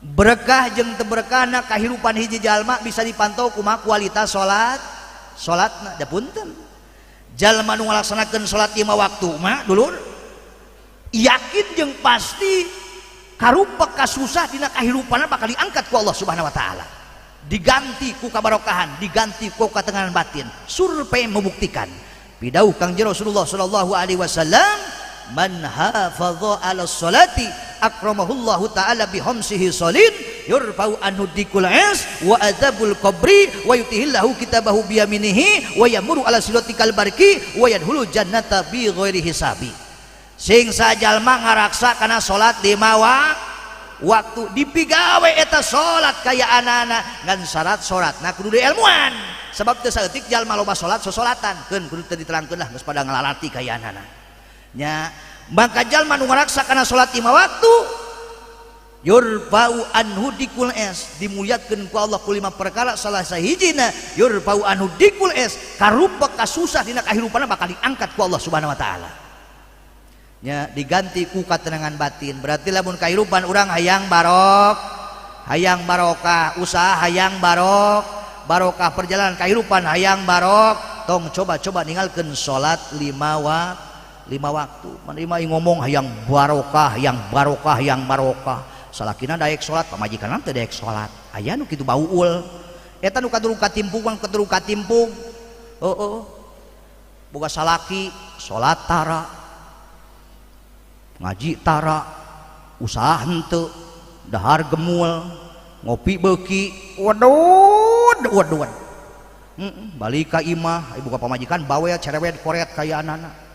Berkah jeung teu berkahna kahirupan hiji jalma bisa dipantau kumaha kualitas salat salatna. Da punten, jalma nu ngalaksanakeun salat 5 waktu mah dulur yakin jeung pasti karupa kasusah dina kahirupanna bakal diangkat ku Allah Subhanahu wa taala, diganti ku kabarokahan, diganti ku katenangan batin. Survei membuktikan pidauh Kangjeng Rasulullah sallallahu alaihi wasallam, man hafadha ala sholati akramahullahu ta'ala bihamsihi sholin yurfa'u anhu dikul is wa adzabul qabri wa yutihillahu kitabahu biyaminihi wa yamuru ala silatikal barki wa yadkhulu jannata bi ghairi hisabi. Sing sajalma ngaraksa kana salat 5 waktu dipigawe eta salat kaya anak-anak ngan syarat salatna kudu dielmuan, sebab teu saeutik jalma loba salat sosolatan keun kudu teu diterangkeun lah geus pada ngalalati kaya anak-anak nya. Maka jalma nu ngaraksa kana salat 5 waktu yurfa'u anhu dikul es, dimuliakeun ku Allah ku 5 perkara, salah sahijina yurfa'u anhu dikul es, karupa kasusah dina kahirupanna bakal diangkat ku Allah Subhanahu wa taala nya, diganti ku katenangan batin. Berarti lamun kahirupan urang hayang barok, hayang barokah usaha, hayang barok barokah perjalanan kahirupan, hayang barok, tong coba-coba ninggalkeun salat 5 waktu. Mana ngomong hayang barokah, hayang barokah, hayang barokah, salakina daek salat, pamajikanna teu daek salat, aya nu kitu bauul eta nu kadurung katimpung, kadurung katimpung. Heeh, boga salaki salat tara, ngaji tara, usaha henteu, dahar gemul, ngopi beuki, waduh waduh. Balik ka imah ibu ka pamajikan bawel cerewet koret kaya anak-anak.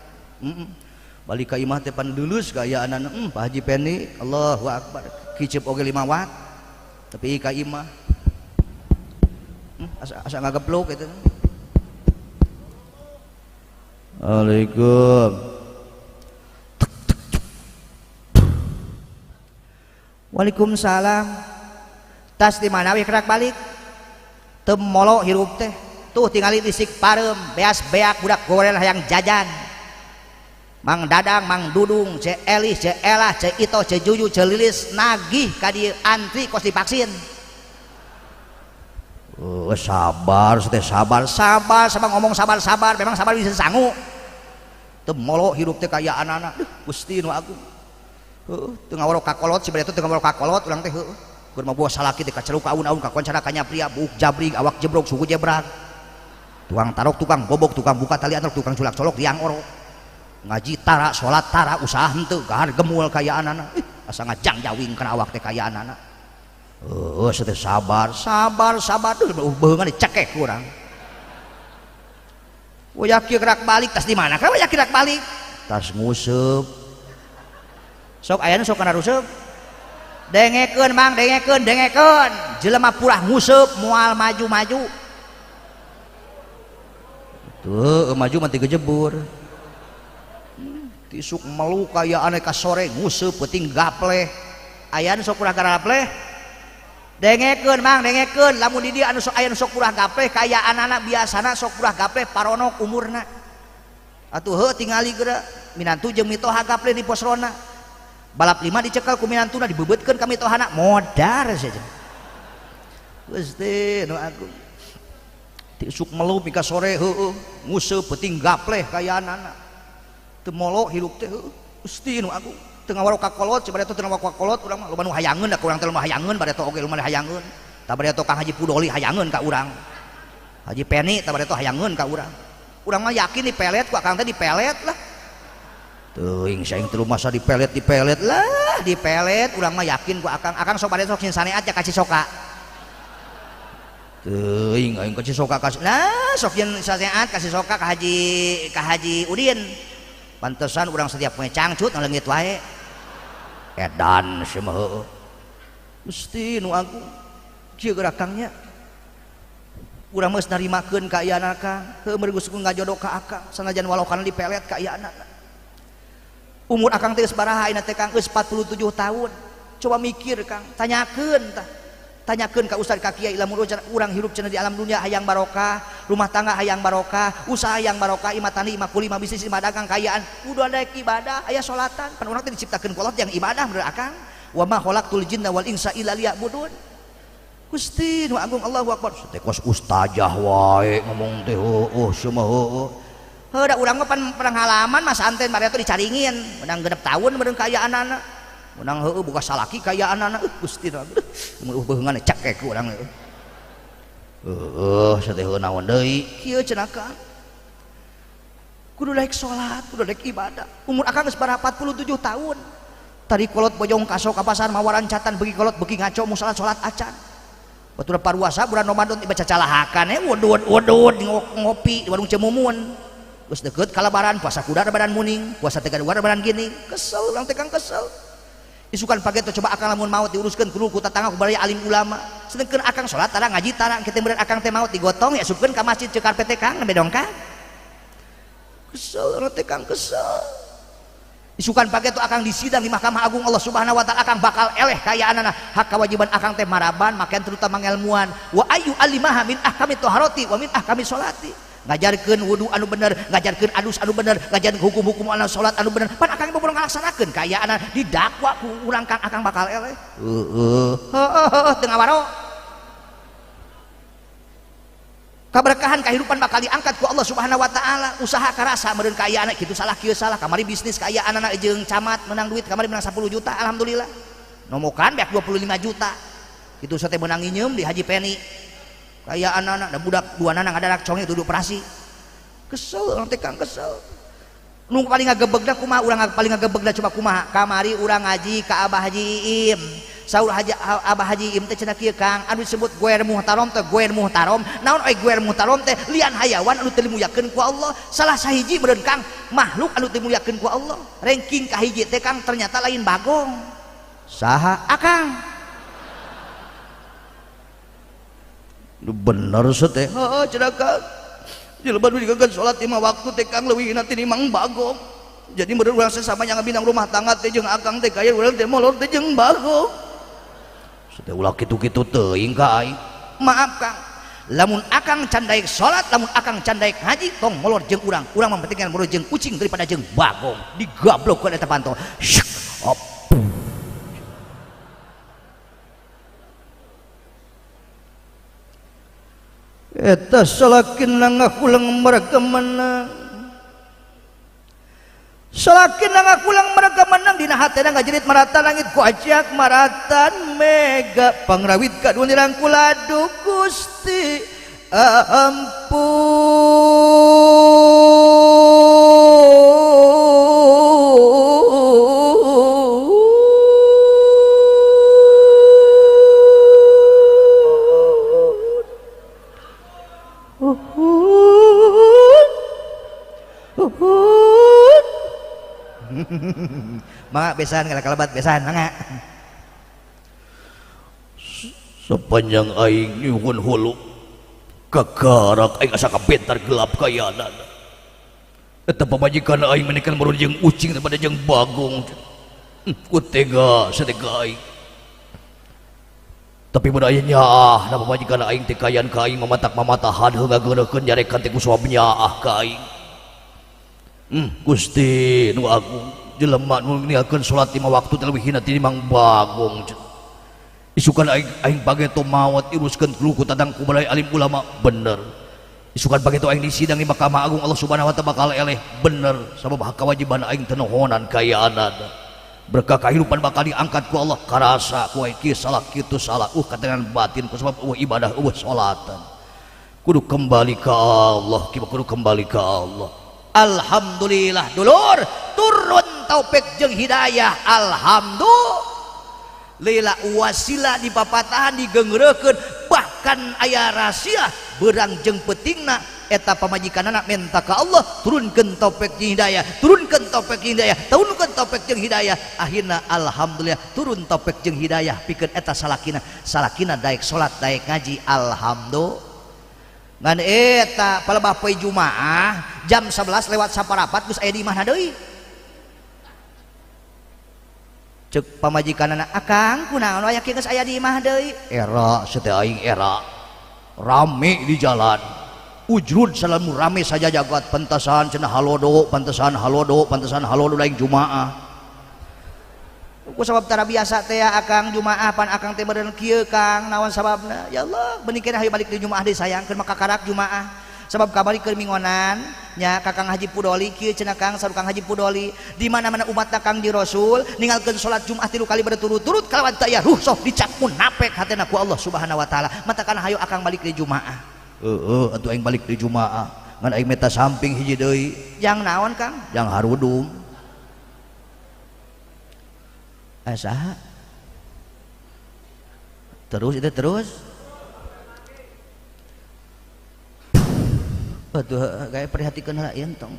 Balik ka imah teh pan lulus kaya anak-anak. Pak Haji Peni Allahu Akbar kicep oge 5 watt tapi ka imah asa ngageplok gitu. Waalaikum. Waalaikumsalam. Tas di mana we kerak balik? Teu molo hirup teh. Tuh tingali disik pareum, beas beak budak goreng hayang jajan. Mang Dadang, Mang Dudung, Ce Elis, Ce Elah, Ce Ito, Ce Juju, Ce Lilis nagih ka dieu antri kos divaksin. Oh, sabar, teh sabar, sabar, sabar ngomong sabar, sabar, memang sabar bisa sangu. Teu molo hirup teh kaya anak-anak. Duh, Gusti nu agung. Heeh, teu ngawaro kakolot si bari teu ngawaro kakolot urang teh heueuh. Keur mah buah salaki teh kaceluk ka aun-aun kakoncara ka nyapria, buuk jabrig, awak jebrok, suku jebrak. Tukang tarok, tukang bobok, tukang buka tali antrok, tukang culak-colok, liang orok. Ngaji tara, salat tara, usaha henteu, gahar gemul kaya anak-anak. Ih, asa ngajangjawing kana awak teh kaya anak-anak. Heueuh, teh sabar, sabar, sabar, duh beungeun dicekek ku urang. Wayah kieu gerak balik tas di mana? Ka wayah gerak balik? Tas nguseup. Sok aya nu sok kana ruseup. Dengekeun mang, dengekeun, dengekeun. Jelema purah nguseup moal maju-maju. Tuh, maju mah teu gejebur. Tisuk melu kaya aneh ka sore nguseup peuting gapleh. Aya nu sok purah gapleh? Dengekeun mang, dengekeun. Lamun di dieu anu sok aya nu sok purah gapleh kaya anak-anak biasana sok purah gapleh paronok umurna. Atuh heuh tingali geura minantu jeung mitoha gapleh di pos rona. Balap 5 dicekel ku minantuna dibebeutkeun ka mitohana modar saja. Gusti nu agung. Tisuk melu mika sore heueuh nguseup peuting gapleh kaya anak-anak. Teu molo hirup teh heueuh. Gusti nu agung. Teu ngawaro kakolot si bari teh teu ngawaro kakolot urang mah loba nu hayangeun da urang teh loba hayangeun bari teh oge loba hayangeun. Tah bari teh Kang Haji Pudoli hayangeun ka urang. Haji Peni tah bari teh hayangeun ka urang. Urang mah yakin dipelet ku akang teh dipelet lah. Teuing saing teu masa dipelet dipelet lah, dipelet urang mah yakin ku akang. Akang sok bari sok saneat ya ka Cisoka. Teuing aing ka Cisoka ka. Nah, sok yen saneat ka Cisoka ka Haji Udin. Pantesan urang setiap poe cangcut ngaleungit wae. Edan sih mah heueuh. Gusti nu agung. Kieu gerakangnya. Urang mah geus narimakeun ka ayana Kang. Heueuh meureun geus ngajodoh ka akang sanajan walokana dipelet ka ayana. Umur akang teh geus baraha ayeuna teh Kang? Geus 47 tahun. Coba mikir Kang, tanyakeun tah. Tanyakeun ka ustad ka kiai lamun urang hirup cenah di alam dunia hayang barokah, rumah tangga hayang barokah, usaha hayang barokah, imah tani, imah kuli, imah bisnis, imah dagang, kayaan. Udah daek ibadah, aya salatan. Pan urang teh diciptakeun ku Allah yang ibadah menurut akang. Wa ma khalaqtul jinna wal insa illa liya'budun. Gusti nu agung Allahu akbar. Teh kos ustazah wae ngomong teh heueuh sia mah heueuh. Heuh da urang mah pan pengalaman mah santen mari atuh dicaringin, menang genep tahun meureun kaayaanana. Menang heueuh boga salaki kaayaanana. Gusti nu agung. Mun beungeungan cekek ku urang. Heueuh sia teh heueuh naon deui? Kieu cenah Kang. Kudu daek salat, kudu daek ibadah. Umur akang geus 47 tahun. Tadi kolot bojong kaso ka pasar mawaran catan beuki kolot beuki ngaco mu salat-salat acan. Batur paruasa bulan Ramadan tiba cacalahakan wodod ngopi di warung Cemumun. Geus deukeut ka lebaran puasa kuda lebaran muning, puasa teh gaduh lebaran gini. Kesel urang teh Kang kesel. Isukan page teh coba akang lamun maot diuruskeun kudu ku tatangga ku baraya alim ulama. Sedengkeun akang salat tara ngaji tara kitu meureun akang teh maot digotong ya asupkeun ka masjid ceuk karpet teh Kang nembe dongkang. Kesel urang teh Kang kesel. Isukan page tuh akang disidang di Mahkamah Agung Allah Subhanahu wa taala akang bakal eleh kayaanana hak kewajiban akang teh maraban maken terutama ngelmuan wa ayu alimaha min ahkami toharoti wa min ahkami sholati ngajarkeun wudu anu bener ngajarkeun adus anu bener ngajarkeun hukum-hukum anu salat anu bener pan akang boro ngalaksanakeun kayaanana didakwa ku urang Kang akang bakal eleh heueuh heueuh teu ngawaro kaberkahan kehidupan bakal diangkat ku Allah Subhanahu wa taala. Usaha karasa meureun kaayaan kitu salah kieu salah kamari bisnis kaayaan anak jeung camat menang duit kamari menang 10 juta alhamdulillah nomokan beak 25 juta kitu sate menang nginyeum di Haji Peni kaayaan anak da budak dua nanang ada conge tuduh operasi kesel urang teh Kang kesel nu paling ngagebegna kumaha urang paling ngagebegna coba kumaha kamari urang ngaji ka Abah Haji Iim. Saur Haji Abah Haji Iim teh cenah kieu Kang anu disebut goer muhtarom teh goer muhtarom naon euy goer muhtarom teh lian hayawan anu teu dimuliakeun ku Allah salah sahiji meureun Kang makhluk anu teu dimuliakeun ku Allah ranking kahiji teh Kang ternyata lain bagong saha akang nu bener teh heueuh cenah Kang jelema nu digagan salat 5 waktu teh Kang leuwih hina tinimbang bagong jadi meureun urang sesama yang ngabinang rumah tangga teh jeung akang teh kaya urang teh molor teh jeung bagong teh ulah kitu-kitu teuing ka aing. Maaf Kang, lamun akang can daek salat, lamun akang can daek ngaji, tong molor jeung urang. Urang mah pentingan molor jeung kucing daripada jeung bagong. Digablok ku eta panto. Op. Eta salakin ngakulang mereka menang. Salakin ngakulang mereka menang dina hatena ngajerit marata langit ku ajak maratan mega pangrawit kadua dirangkul aduh Gusti ampun. Uhun. Mangga besan kalabat besan mangga. Sepanjang aing nyuhun hulu kakarak aing asa kabentar gelap kayanan. Eta pamajikan aing meunikan murun jeung ucing daripada jeung bagong. Ku tega satega aing. Tapi mun aya nyaah na pamajikan aing teh kayan ka aing mamatak mamatahan heuh ngageurekeun nyarekan teh ku suami nyaah ka aing. Gusti nu agung jelema nu ninggalkeun salat 5 waktu teh leuwih hina tinimbang bagong. Isukan aing pageto maot iruskeun ku tatang ku balai alim ulama bener. Isukan pageto aing disidang di Mahkamah Agung Allah Subhanahu wa taala bakal eleh bener sabab hak kewajiban aing teu nohonan kayaanana. Berkah kehidupan bakal diangkat ku Allah karasa ku aing kieu salah kitu salah katengan batin ku sebab eueuh ibadah eueuh salatan. Kudu kembali ka Allah, kudu kembali ka Allah. Alhamdulillah dulur turun taufik jeung hidayah alhamdulillah wasilah di papatahan digengreukeun bahkan aya rahasia berang jeung peutingna eta pamajikanana menta ka Allah turunkeun taufik jeung hidayah turunkeun taufik jeung hidayah turunkeun taufik jeung hidayah akhirna alhamdulillah turun taufik jeung hidayah pikeun eta salakina salakina daek salat daek ngaji alhamdulillah. Ngan eta palebah poe Jumaah jam 11 lewat saparapat geus aya di imahna deui. Ceuk pamajikanana akang kunaon aya kieu geus aya di imah deui? Era sateh aing era. Rame di jalan. Ujrud salamu rame saja jagat pentasan cenah halodo, pantesan halodo, pantesan halodo lain Jumaah. Ku sabab tara biasa teh akang Jumaah pan akang teh meureun kieu Kang naon sababna? Ya Allah, bening keneh hayu balik di Jumaah deui sayang keur maka karak Jumaah. Sabab kamari keur mingonan nya ka Kang Haji Pudoli kieu cenah Kang saur Kang Haji Pudoli di mana-mana umatna Kang di Rasul ninggalkeun salat Jumat 3 kali berturut-turut kalawan teu aya ruhsoh dicap munafik hatena ku Allah Subhanahu wa taala. Matakan hayu akang balik di Jumaah. Heeh, atuh aing balik di Jumaah. Ngan aing meta samping hiji deui. Jang naon Kang? Jang harudum. Saha? Terus itu terus. Aduh, kayak perhatikan lah ieu tong.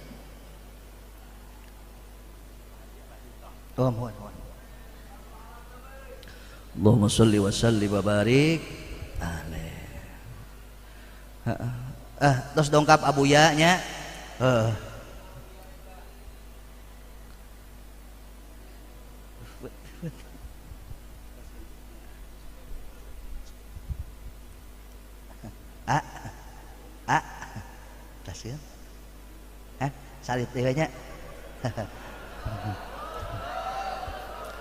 Oh, mohon, mohon. Allahumma sholli wa sallim wa barik alaih. Terus dongkap abuya nya. Heeh. A A tasir. Hah, salib teh nya.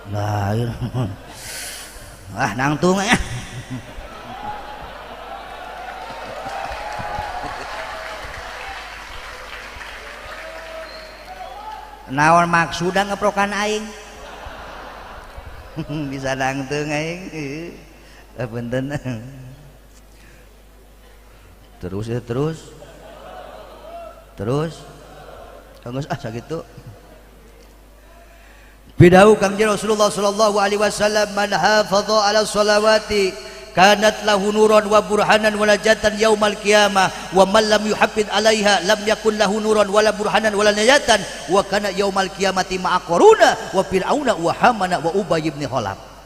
Lah, ah nangtung ya. Naon maksuda ngeprokan aing? Bisa nangtung aing. Punten. Terus ya terus. Terus. Geus ah sakitu. Bidau Kangjeng Rasulullah sallallahu alaihi wasallam man hafadha ala sholawati kanat lahu nuran wa burhanan wa najatan yaumal qiyamah wa man lam yuhaffid alaiha lam yakun lahu nuran wala burhanan wala najatan wa kana yaumal qiyamati ma'a qaruna wa fir'auna wa hamana wa Ubay bin Khalaf.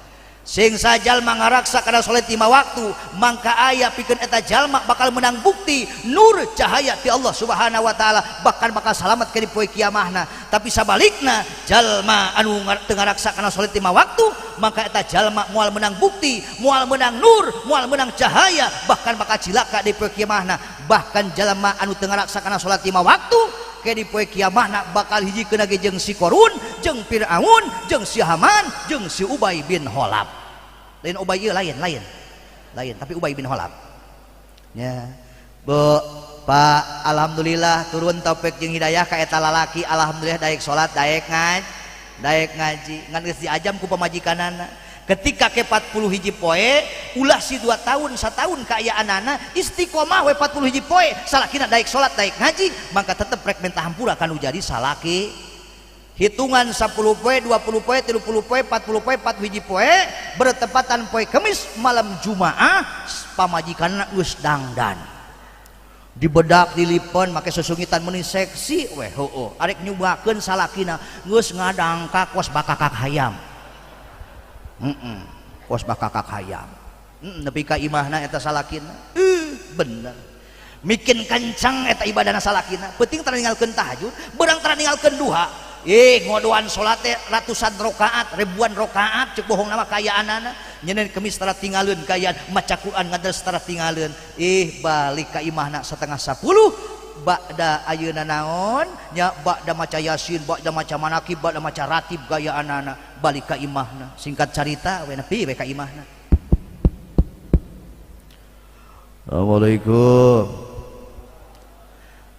Sing sajalma ngaraksa kana salat 5 waktu mangka aya pikeun eta jalma bakal menang bukti nur cahaya ti Allah Subhanahu wa taala bahkan bakal salamat ke di poe kiamahna. Tapi sabalikna jalma anu teu ngaraksa kana salat 5 waktu maka eta jalma moal menang bukti, moal menang nur, moal menang cahaya bahkan bakal cilaka di poe kiamahna. Bahkan jalma anu teu ngaraksa kana salat 5 waktu ke di poe kiamahna bakal hijikeun ge jeung si Korun, jeung Fir'aun, jeung si Haman, jeung si Ubay bin Khalaf. Lain Ubay ieu lain, lain. Lain, tapi Ubay bin Khalaf. Ya. Bu, Pak, alhamdulillah turun taufik jeung hidayah ka eta lalaki, alhamdulillah daek salat, daek ngaji, daek ngaji. Ngan geus diajam ku pamajikanana. Ketika ke 40 hiji poe, ulah si 2 tahun, 1 tahun kaayaanana istiqomah we 40 hiji poe, salakina daek salat, daek ngaji, maka tetep rek minta hampura kanu jadi salaki. Hitungan 10 poe, 20 poe, 30 poe, 40 poe, 40 hiji poe, bertepatan poe Kemis malam Jumaah, pamajikanna geus dangdan. Dibedak, dilipen, make susungitan meni seksi we heueuh. Arek nyubakeun salakina geus ngadangkak kos bakakak hayam. Kos bakakak hayam. Nepi ka imahna eta salakina. Bener. Mikin kencang eta ibadahna salakina. Penting tara ninggalkeun tahajud, beurang tara ninggalkeun duha. Ngodoan salat teh ratusan rakaat, ribuan rakaat, cek bohong nama kayaanana. Nyeun Kemis tara tinggalkeun kaayaan, maca Quran ngadres tara tinggalkeun. Balik ka imahna 9:30 ba'da ayeuna naon? Nya ba'da maca Yasin, ba'da maca manakib, ba'da maca ratib gayaanana, balik ka imahna. Singkat carita we nepi we ka imahna. Assalamualaikum.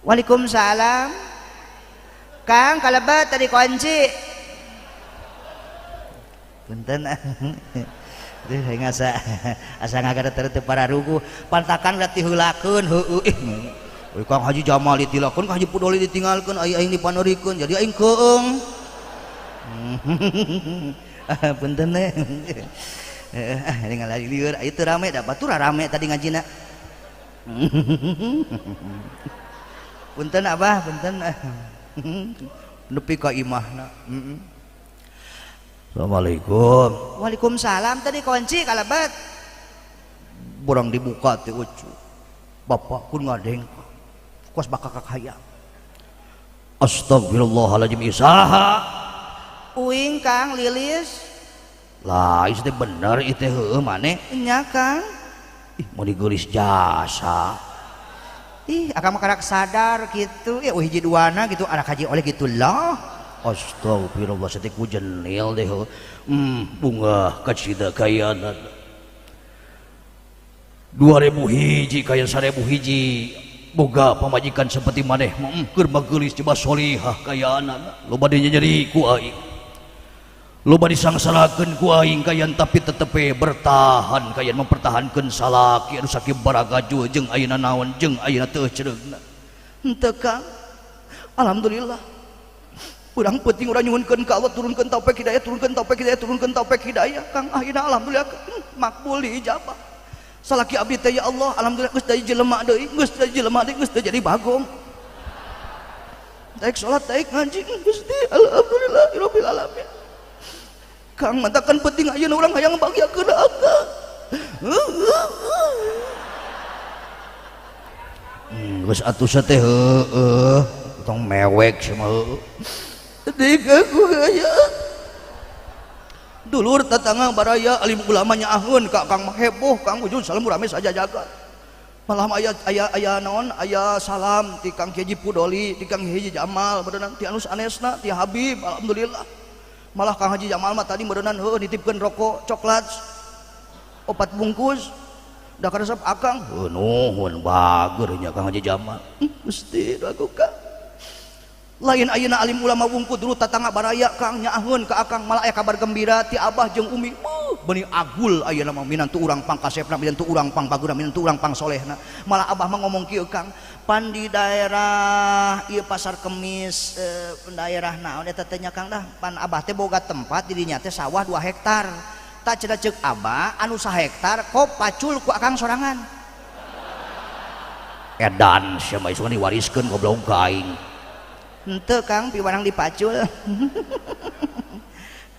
Waalaikumsalam. Kang kalebat tadi kunci. Punten. Duh aing asa asa ngagareter teu pararuguh. Pantakan da tiheulakeun heueuh ih. Euy Kang Haji Jamal ditilakeun, Kang Haji Pudoli ditinggalkeun, ai aing dipanerikeun jadi aing keung. Punten teh. Heeh, ningali lieur ieu teu rame da batur rame tadi ngajina. Punten Abah, punten. Nepi ka imahna. Assalamualaikum. Waalaikumsalam. Tadi kunci kalebat. Borang dibuka teh ucu. Bapak kun ngadeng. Kos bakakak hayam. Astagfirullahaladzim isaha. Uing Kang Lilis. Lah ieu teh bener ieu teh heueuh maneh. Nya Kang. Ih mau digeulis jasa. Ih akang mah karak sadar gitu. Ya hiji duana gitu anak haji oleh gitu lah. Astagfirullah satik ku jenil deh. Bunga kacida kayana. 2000 hiji kaya 1000 hiji boga pamajikan seperti maneh keur mageulis coba solihah kayana. Loba dinyeri ku aing. Loba disangsarakeun ku aing kayan tapi tetep bertahan kayan mempertahankeun salaki anu sakieu baragaju jeung ayeuna naon jeung ayeuna teu ceureugna. Henteu Kang. Alhamdulillah. Urang penting urang nyuhunkeun ka Allah turunkeun taufik hidayah turunkeun taufik hidayah turunkeun taufik hidayah Kang ayeuna alhamdulillah makbul diijabah. Salaki abdi teh ya Allah alhamdulillah geus jadi jelema deui geus jadi jelema deui geus jadi bagong. Daek salat daek ngaji Gusti alhamdulillah rabbil alamin. Kang matakan penting ayeuna urang hayang bahagiakeun akang. Geus atuh teh heueuh tong mewek sia mah. Dik aku hayang. Dulur tetangga baraya alim ulama nyaahun ka Kang mah heboh Kang ujun salam rame saja jaga. Malah aya aya aya naon aya salam ti Kang Haji Pudoli, ti Kang Haji Jamal, berenang ti anu sanesna, ti Habib alhamdulillah. Malah Kang Haji Jamal mah tadi meureunan heueuh nitipkeun rokok coklat 4 bungkus. Da karesep akang. Heuh nuhun bager nya Kang Haji Jamal. Gusti aku Kang. Lain ayeuna alim ulama wungku dulu tatangga baraya Kang nyaahun ka akang malah aya kabar gembira ti abah jeung umi. Beuni agul ayeuna mah minantu urang pangkasepna minantu urang pangpaguna minantu urang pangsolehna. Malah abah mah ngomong kieu Kang, pan di daerah ieu pasar Kemis daerah naon eta teh nya Kang dah pan abah teh boga tempat di dinya teh sawah 2 hektar. Tak cenah ceuk abah anu 1 hektar kop pacul ku akang sorangan. Edan sia mah isukan diwariskeun goblok ka aing. Henteu Kang piwarang dipacul.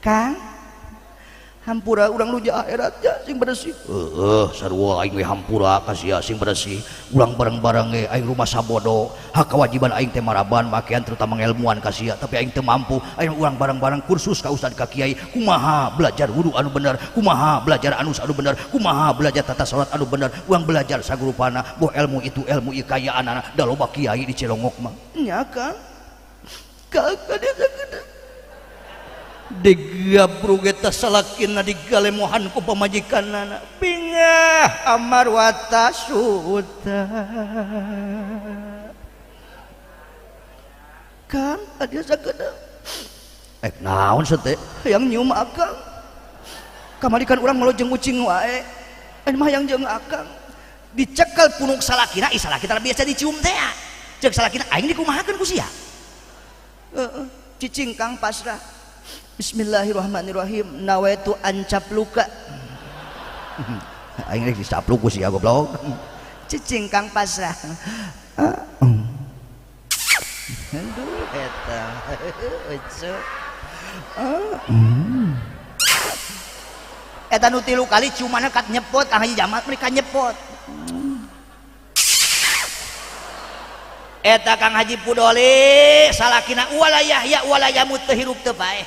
Kang hampura urang nu akhirat ya sing bersih. Heueuh sarua aing we hampura ka sia sing bersih. Urang bareng-bareng ge aing rumah sabodo. Hak kewajiban aing teh maraban makean terutama ngelmuan ka sia tapi aing teu mampu. Aing urang bareng-bareng kursus ka ustad ka kiai kumaha belajar wudu anu bener, kumaha belajar anu anu bener, kumaha belajar tata salat anu bener. Urang belajar sagurupana boh ilmu itu ilmu ieu kayaanana da loba kiai di Cilongok mah. Nya Kang. Kakak dia sakit. Digabrug eta salakina digalemohan ku pamajikanana. Bingah amar watasuta. Kang, dia sakit. Naon sete? Hayang nyium akang. Kamari kan urang melojeng ucing wae. Mah hayang jeung akang. Dicekel punuk salakina, ih salaki tara biasa dicium teh. Ceuk salakina aing dikumahakeun ku sia. Cicing Kang pasrah. Bismillahirrahmanirrahim. Nawaitu ancap luka. Aing rek dicapluk ku sia goblok. Cicing Kang pasrah. Aduh eta. Lucu. Eta nu 3 kali ciumanna kat nyepot Kang Haji Jamal mereka nyepot. Eta Kang Haji Pudoli salakina wala yahya wala yamut teu hirup teu paeh.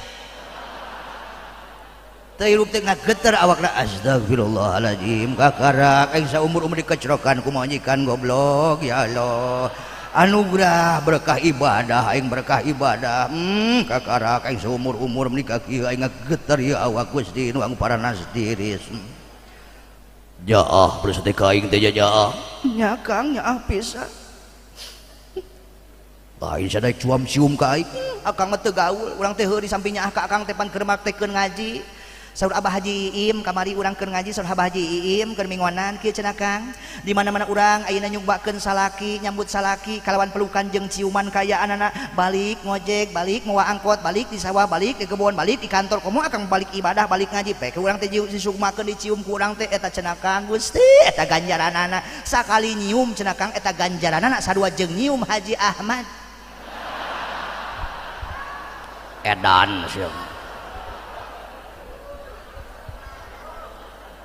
Teu hirup teu ngageter awakna astagfirullahalazim kakarak aing saumur-umur dikecrokan ku majikan goblok ya Allah. Anugerah berkah ibadah aing berkah ibadah. Kakarak aing saumur-umur menikah kieu aing ngageter ieu awak Gusti nu paranas tiris. Jaah beres teh ka aing teh jaah. Nya Kang nyaah pisan. Lain sadaya cuam cium ka aing. Akang mah teu gaul, urang teh heuh di samping nyaah ka akang teh pan keur maktekeun ngaji. Saur Abah Haji Iim kamari urang keur ngaji saur Abah Haji Iim keur mingguanan kieu cenah Kang. Di mana-mana urang ayeuna nyugbakeun salaki, nyambut salaki kalawan pelukan jeung ciuman kaayaanana, balik ngojek, balik mawa angkot, balik di sawah, balik di kebon, balik di kantor, komo akang balik ibadah, balik ngaji. Pek urang teh disugmakeun dicium ku urang teh eta cenah Kang Gusti, eta ganjaranana. Sakali nyium cenah Kang eta ganjaranana sarua jeung nyium Haji Ahmad. Edan sia.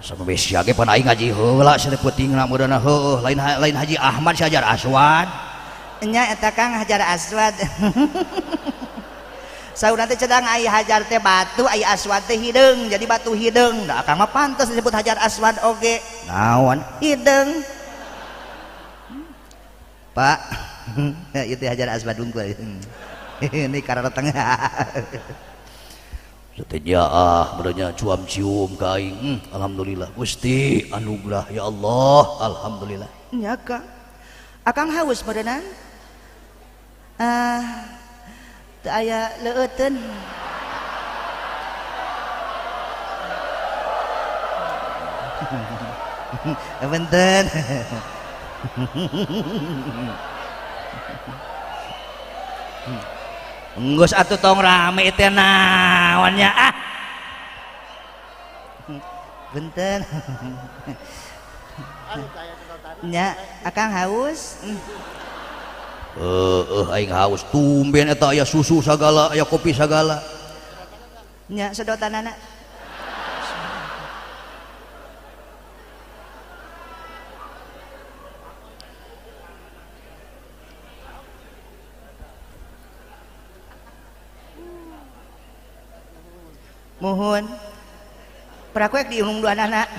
Sama besia ge pan aing ngaji heula sia teh peutingna meureunna heueuh lain lain Haji Ahmad si Hajar Aswad. Nya eta Kang Hajar Aswad. Saurna teh cedang ai Hajar teh batu, ai Aswad teh hideung, jadi batu hideung. Da akang mah pantes disebut Hajar Aswad oge. Naon? Hideung. Pak, ieu teh Hajar Aswad unggul. Ini karena tengah. Seteja ah berenya cuam cium ka aing. Alhamdulillah Gusti anugerah ya Allah, alhamdulillah. Nya Kang. Akang haus meureunang? Ah, teu aya leueuteun. Benten. Enggeus atuh tong rame teh naonnya ah. Benten. Nya, akang haus. Heeh, aing haus. Tumben eta aya susu sagala, aya kopi sagala. Nya sedotanana. Muhun. Perakuek diunung dua anak.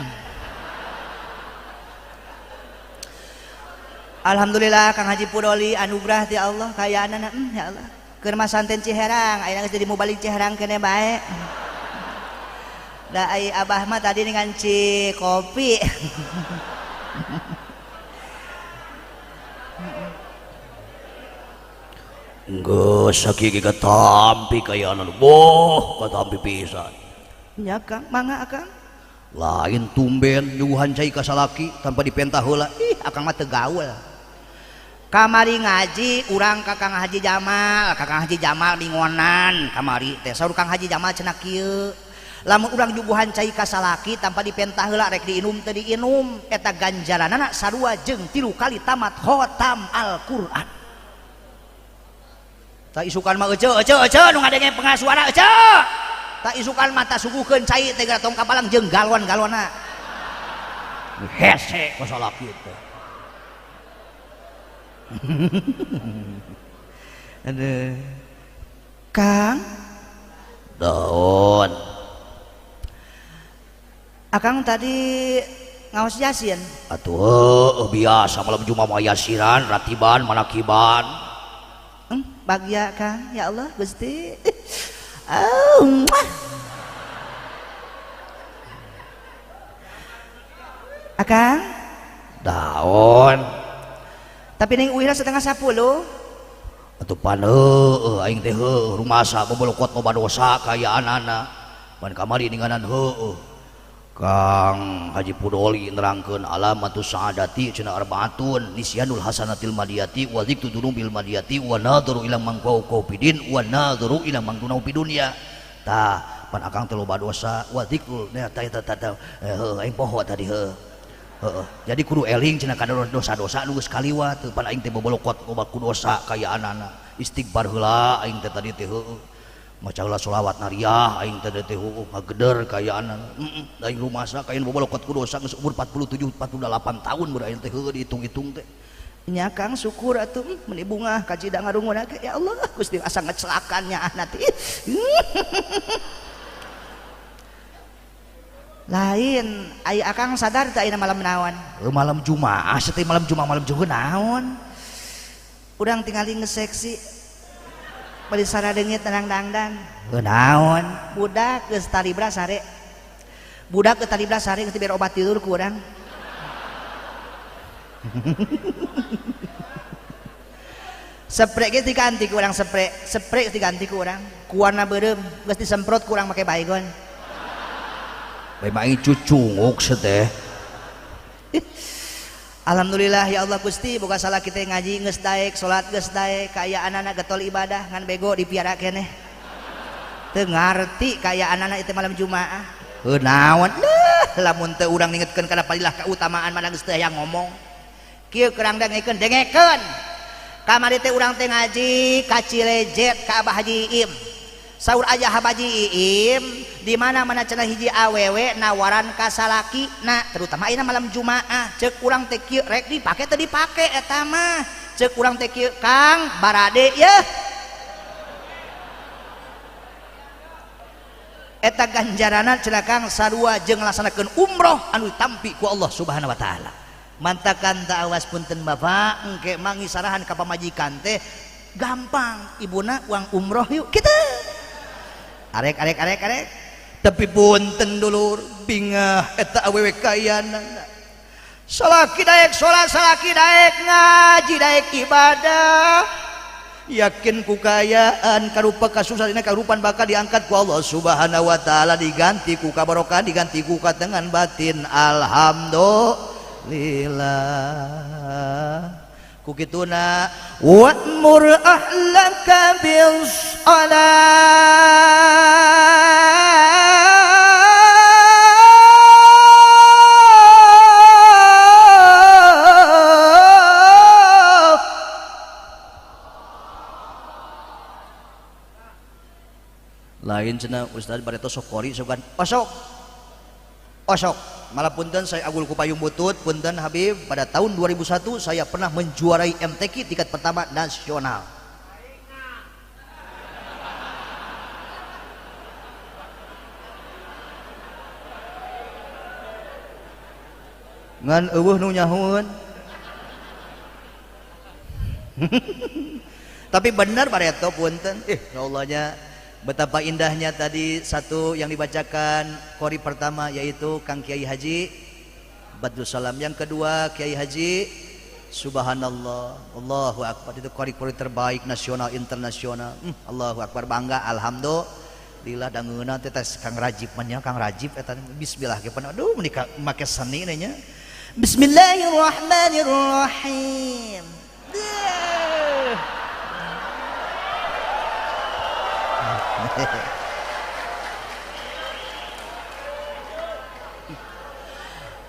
Alhamdulillah Kang Haji Pudoli anugerah ti Allah kayaanana ya Allah. Keur masanten Ciherang, ayeuna geus jadi mubalik Ciherang keneh bae. Da ai abah mah tadi nganci kopi. Geus sakieu katampi kayaanana. Boh, katampi pisan. Nya Kang, mangga Akang. Lain tumben nyuguhan cai ka salaki tanpa dipentah heula. Ih, Akang mah teu gaul. Kamari ngaji urang ka Kang Haji Jamal, ka Kang Haji Jamal mingonan kamari teh. Saur Kang Haji Jamal cenah kieu. Lamun urang nyuguhan cai ka salaki tanpa dipentah heula rek diinum teu diinum, eta ganjaranana sarua jeung 3 kali tamat khatam Al-Qur'an. Tak isukan mah ece ece ece nu ngadenge pengasuara ece. Tak isukan mata suguhkeun cai teh gara tong kapalang jeung galon-galonna. Hese ka salaki teh. Aduh. Kang daun. Akang tadi ngaos Yasin. Atuh biasa malam Jumat mah yasiran, ratiban, manakiban. Bagya Kang, ya Allah Gusti. Akang daun. Tapi ning uihna 9:30. Atuh pan heueuh aing teh heueuh rumasa bobolokot loba dosa kayaanana. Pan kamari ninganan heueuh. Kang Haji Pudoli nerangkeun alamatus sa'adati cenah arbaatun nisyanul hasanatil madiyati wa dzikru dunubil madiyati wa nadhuru ila man qawqawbidin wa nadhuru ila man dunau bidunya. Tah pan akang teh loba dosa wa dzikrul nya ta ta ta heueuh aing poho tadi heueuh. Heeh. Jadi kudu eling cenah kana dosa-dosa nu geus kaliwat pan aing teh bobolokot loba ku dosa kayaanana. Istighfar heula aing teh tadi teh heueuh. Maca heula sholawat nariah aing teh teh heueuh ngageder kayaanana. Heeh, aing rumasa kain bobolokot ku dosa geus umur 47 48 tahun mun aing teh heueuh dihitung-hitung teh. Nya Kang syukur atuh meuni bungah ka cida ngarungun ya Allah Gusti asa ngecelakan nyaahna teh. Lain ai akang sadar teh ayeuna malam naon? Malam Jumaah, setiap malam Jumaah malam Jumaah naon? Urang tingali ngeseksi. Bari saradeungit tenang dangdan. Naon? Budak geus talibra sare. Budak geus talibra sare geus dibere obat tidur ku urang. Sprei geus diganti ku urang sprei, sprei geus diganti ku urang. Ku warna beureum geus disemprot ku urang make baygon. Bae aing cucunguk teh. Alhamdulillah ya Allah Gusti boga salah kita ngaji geus daek, salat geus daek, kaayaan anak getol ibadah ngan bego dipiara keneh. Teu ngarti kaayaan anak itu malam Jumaah. Heuh naon? Leuh lamun teu urang ningetkeun kana palilah kautamaan mana geus teu hayang ngomong. Kieu kerang dengekeun dengekeun. Kamari teh urang teh ngaji ka Cilejet ka Abah Haji Iim. Saur aja Haji Iim di mana-mana cenah hiji awewe nawaran ka salaki na terutama ayeuna malam Jumaah ceuk urang teh kieu rek dipake teu dipake eta mah ceuk urang teh kieu Kang barade yeuh eta ganjaranna cenah Kang sarua jeung ngalaksanakeun umroh anu ditampi ku Allah Subhanahu wa taala. Mantakan ta awas punten bapak engke mangisarahan ka pamajikan teh Gampang, ibuna uang umroh yuk kita. Arek arek arek arek. Tapi punten dulur, bingah eta awewe kayanana. Salaki daek salat, salaki daek ngaji, daek ibadah. Yakin ku kayaan karupa kasusahan karupan bakal diangkat ku Allah Subhanahu wa taala, diganti ku kabarokan, diganti ku katengan batin. Alhamdulillah. Ku kituna wa'mur ahlaka bis salat. Lain cenah Ustaz bareto sok kori sokan osok osok. Malah punten saya agul ku payung butut punten Habib, pada tahun 2001 saya pernah menjuarai MTQ tingkat pertama nasional. Ngan eueuh nu nyahueun. Tapi bener bareto punten, ya Allahnya betapa indahnya tadi satu yang dibacakan qori pertama yaitu Kang Kiai Haji Badrus Salam, yang kedua Kiai Haji Subhanallah, Allahu Akbar, itu qori-qori terbaik nasional internasional. Allahu Akbar, bangga alhamdulillah. Dangeuna teh tes Kang Rajib mah nya, Kang Rajib eta bismillah ge aduh meuni make seni nya. Bismillahirrahmanirrahim.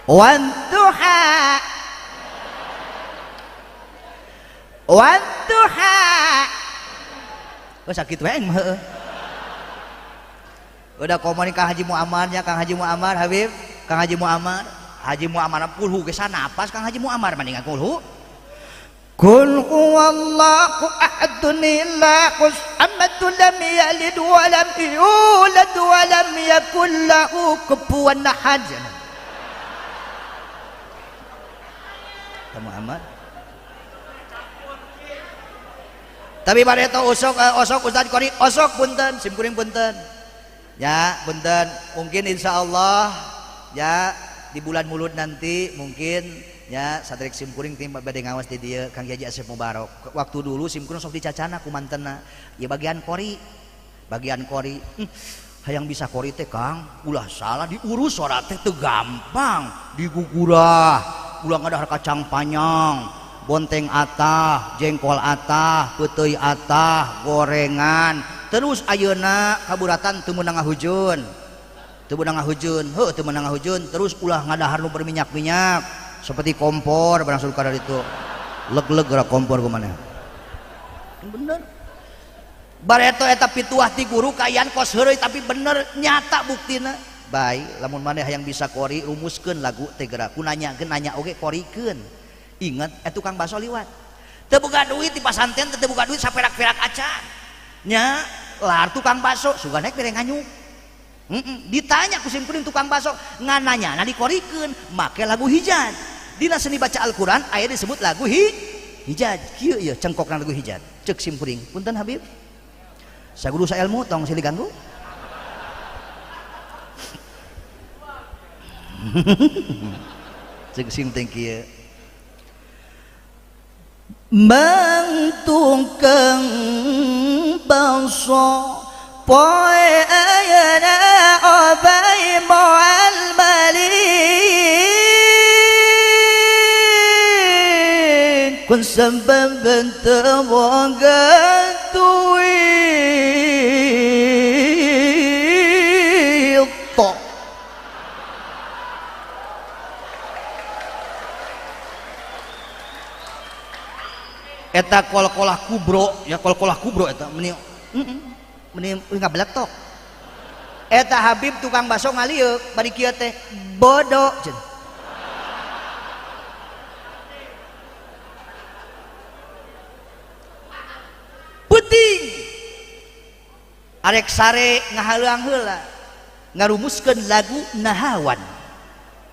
Wadduha wadduha. Oh sakit wae mah heueuh. Udah komo Kang Haji Muammar nya, Kang Haji Muammar Habib, Kang Haji Muammar, Haji Muammar kulhu ge sanapas Kang Haji Muammar mendingan kulhu. Qul huwallahu ahadun illahus samad lam yalid wa lam yulad wa lam yakul lahu kufuwan ahad. Muhammad. Tapi bareto osok osok Ustaz Qori osok punten sim kuring punten. Ya punten, mungkin insyaallah ya di bulan Mulud nanti mungkin ya satrik sim kuring tim bade ngawas di dieu Kang Haji Asep Mubarok. Waktu dulu sim kuring sok dicacana ku mantena ya bagian kori, bagian kori. Hayang bisa kori teh Kang, ulah salah diurus sora teh teu gampang, digugurah, ulah ngadahar kacang panjang, bonteng atah, jengkol atah, peuteuy atah, gorengan. Terus ayeuna kaburatan teu meunang ngahujun. Teu meunang ngahujun, heuh teu meunang ngahujun, terus ulah ngadahar nu berminyak-minyak. Seperti kompor barang suruh kadar itu leg-leg gerak kompor kemana bener bareto eta pituah ti guru kayan kos heureuy tapi bener nyata buktina. Baik lamun maneh hayang bisa kori rumuskeun lagu teh gerak ku nanyakeun nanya oge korikeun. Ingat tukang bakso liwat teu boga duit di pasanten teu boga duit saperak-perak acan nya lar tukang bakso sugan naik bere nganyuk. Ditanya ku sim kuring tukang bakso ngananya na dikorikeun make lagu Hijaz. Dina seni baca Al-Quran aya disebut lagu Hijaz. Kieu ieu cengkokna lagu Hijaz. Ceuk sim kuring. Punten Habib. Saguru saelmu tong silih ganggu. Ceuk sim teh kieu. Mang tukang bakso poe ayeuna obay moal balik kun sebab teu boga duit eta kol-kolah kubro ya, kol-kolah kubro eta meni meni ngabeletok eta Habib tukang bakso ngalieuk bari kieu teh bodoh cenah. Penting arek sare ngahaleuang heula ngarumuskeun lagu Nahawan.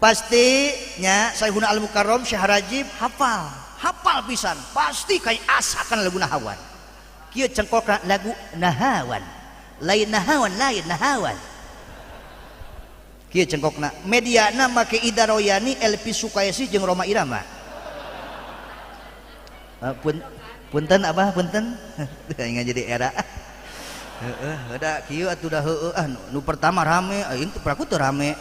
Pasti nya Syekhuna Al Mukarram Syekh Rajib hafal, hafal pisan, pasti kayak asakan lagu Nahawan. Kieu cengkokna lagu Nahawan. Lain Nahawan, lain Nahawan. Kieu cengkokna mediana make Ida Royani, Elvi Sukaesih jeung Roma Irama. Punten abah punten. Ingat jadi era. Heeh, da kieu atuh da heueuh ah nu pertama rame, aing teu praku teu rame.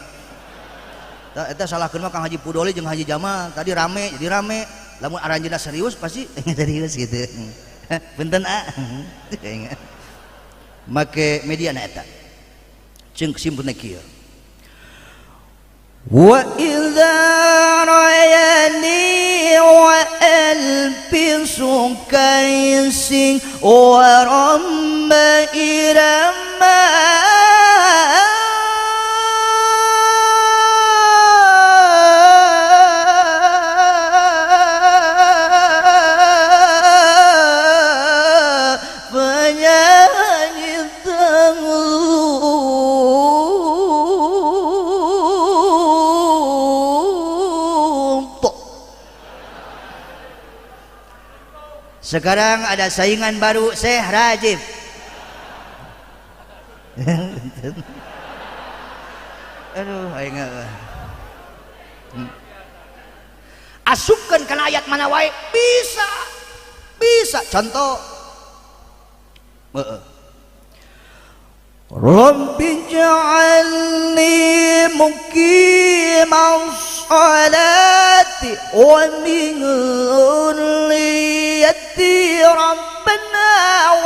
Eta salahkeun mah Kang Haji Pudoli jeung Haji Jamal, tadi rame jadi rame. Lamun aranjeunna serius pasti serius gitu. Punten ah. Make mediana eta. Jeung simpulna kieu. Wa idza ra'ayani wa albisu kaisi wa ramma irama penyanyi Sekarang ada saingan baru, Syekh Rajib. Aduh, aing asupkeun kana ayat mana wae bisa. Bisa. Contoh. Heeh. Rabbi ja'alni muqimas sholati wa min dzurriyyati rabbana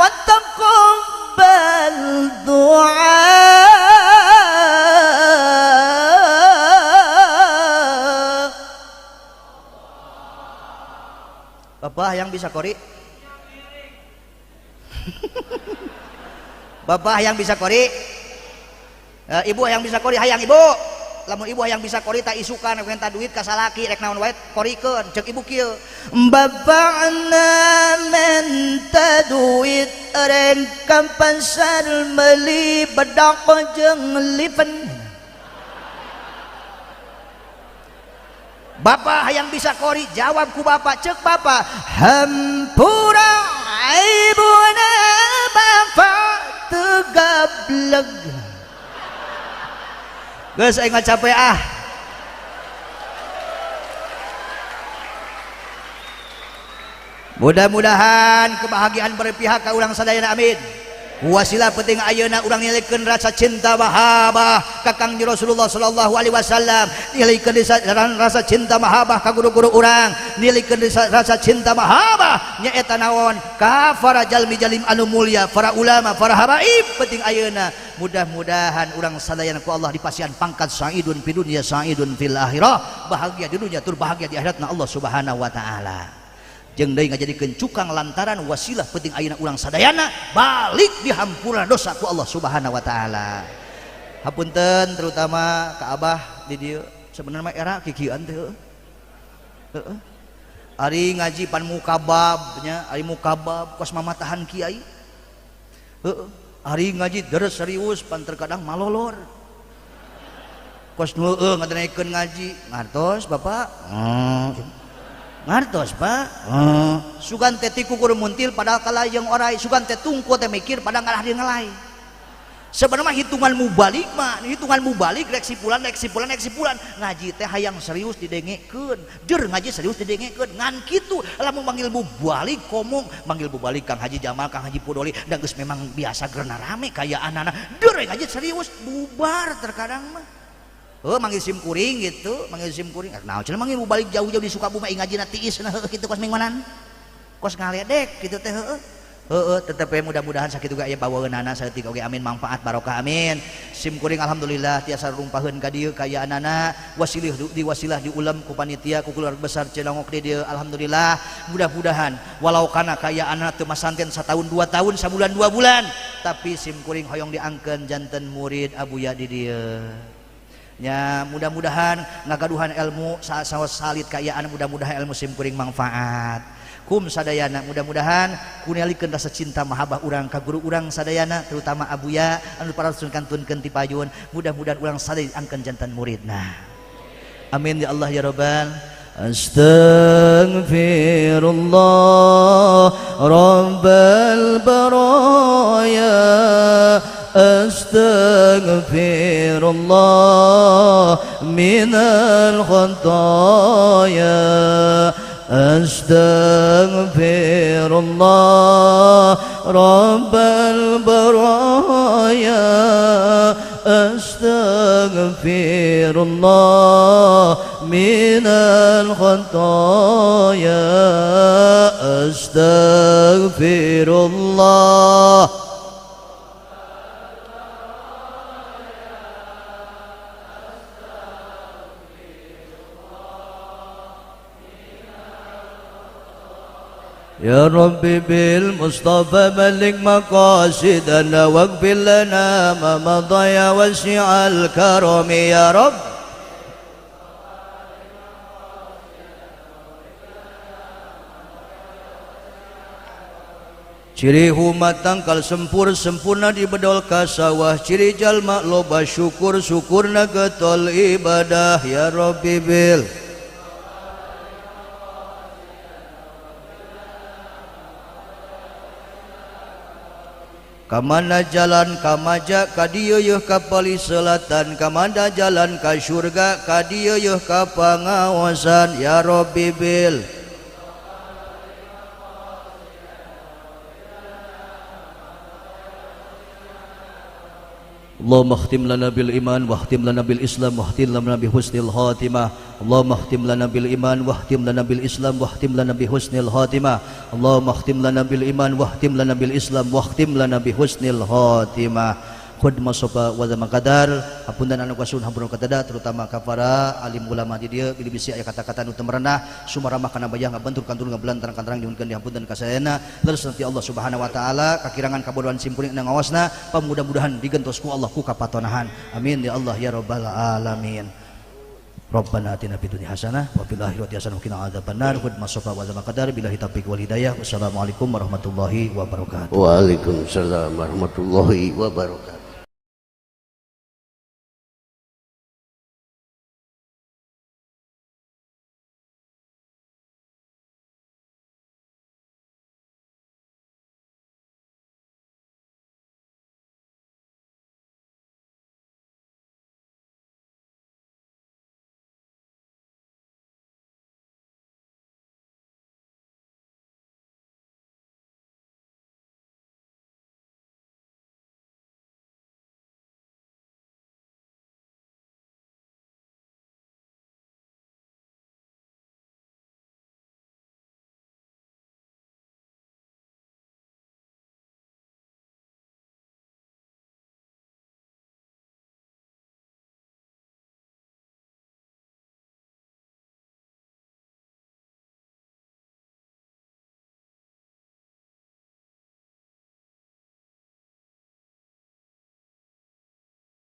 wa taqabbal du'a. Bapak yang bisa kori? Bapak yang bisa kori? Ibu yang bisa kori, hayang ibu. Lamun ibu hayang bisa kori tak isukan rek minta duit ka salaki rek naon wae korikeun. Ceuk ibu kieu. Bapakna minta duit rek ka pasar meuli bedak jeung lipen. Bapak hayang bisa kori, jawab ku bapak, ceuk bapak, hampura ibuna bapak tegableg. Geus aing capek ah. Mudah-mudahan kebahagiaan berpihak ka urang sadayana, amin. Wasilah penting ayeuna urang nilikeun rasa cinta mahabbah ka Kangjeng Rasulullah sallallahu alaihi wasallam, nilikeun rasa cinta mahabbah ka guru-guru urang, nilikeun rasa cinta mahabbah nyaeta naon ka para jalmi jalim anu mulia, para ulama, para habaib. Penting ayeuna mudah-mudahan urang sadayana ku Allah dipasihan pangkat saidun fid dunya saidun fil akhirah, bahagia di dunia tur bahagia di akhiratna Allah Subhanahu wa taala. Jeung deui ngajadikeun cukang lantaran wasilah penting ayeuna urang sadayana balik dihampura dosa ku Allah Subhanahu wa taala. Hapunten terutama ka abah di dieu sebenarnya mah era kikieuan teh heuh. Ari ngaji pan mukabab nya, ari mukabab kos mamatahan kiai. Heuh. Ari ngaji deres serius pan terkadang malolor. Kos nu heueuh ngadenekeun ngaji, ngartos Bapak? Ngartos Pak. Sugan teh tikukur muntil padahal kalayang orai, sugan teh tungku teh mikir padahal ngalah di ngelai. Sebenarnya hitungan mubalik mah, hitungan mubalik rek sipulan rek sipulan rek sipulan. Ngaji teh hayang serius didengekeun, jer ngaji serius didengekeun. Ngan kitu lamun manggil mubalik komong, manggil mubalik Kang Haji Jamal, Kang Haji Pudoli, dan geus memang biasa gerna rame kaya anak-anak. Der ngaji serius bubar terkadang mah. Oh, manggil sim kuring gitu, manggil sim kuring. Nah, cenah manggil balik jauh-jauh di Sukabumi ngajina tiis nah kitu kos mingguanan. Kos ngaledek gitu teh heueuh. Heueuh, tetep we mudah-mudahan sakitu ge aya bawaeunana saeutik oge amin manfaat barokah amin. Sim kuring alhamdulillah tiasa rumpaheun ka dieu kayaanana, wasilih di wasilah diulem ku panitia ku keluarga besar Cilongok di dieu alhamdulillah. Mudah-mudahan walau kana kayaanana teu masanten satahun 2 tahun sabulan 2 bulan, tapi sim kuring hoyong diangkeun janten murid Abuya di dieu. Ya mudah-mudahan ngagaduhan ilmu saos salit kayaan, mudah-mudahan ilmu sim kuring manfaat kum sadayana, mudah-mudahan kunelikeun rasa cinta mahabbah urang ka guru urang sadayana terutama Abuya anu parasun kantunkeun ti payun, mudah-mudahan urang sadaya angkeun jantan muridna, amin ya Allah ya rabbal. Astaghfirullah Rabbal baraya, astaghfirullah minal khataya, astaghfirullah Rabbal baraya, astaghfirullah minal khataya, astaghfirullah. Ya Rabbi bil Mustafa balik maqasidana waghfir lana ma madha ya wasi'al karami ya Rabb. Ciri humat tangkal sempur sempurna di bedol ka sawah, ciri jalma loba syukur syukurna getol ibadah ya Rabbi bil. Kamana jalan kamaja ka dieu yeuh ka pali selatan, kamana jalan ka surga ka dieu yeuh ka pangaosan ya Rabbi bil. Allahumma khtim lana bil iman wa khtim lana bil islam wa khtim lana bi husnil khatimah. Allahumma khtim lana bil iman wa khtim lana bil islam wa khtim lana bi husnil khatimah. Allahumma khtim lana bil iman wa khtim lana bil islam wa khtim lana bi husnil khatimah. Khud masoba wa zaman qadar, hapunten anu kasun hampura katada, terutama ka para alim ulama di dieu bilih bisi aya kata-kata nu teu merenah sumaramah kana bayah ngabentur kantur ngabelantaran kantarang diunkeun dihampunten ka sadayana. Leres nanti Allah Subhanahu wa taala kakirangan kabodohan simkuring na ngawasna, pamudah-mudahan digentos ku Allah ku kapatonahan. Amin ya Allah ya rabbal alamin. Rabbana atina fid dunya hasanah wa fil akhirati hasanah wa qina adzabannar. Khud masoba wa zaman qadar, billahi taufiq wal hidayah. Wassalamualaikum warahmatullahi wabarakatuh. Waalaikumsalam warahmatullahi wabarakatuh.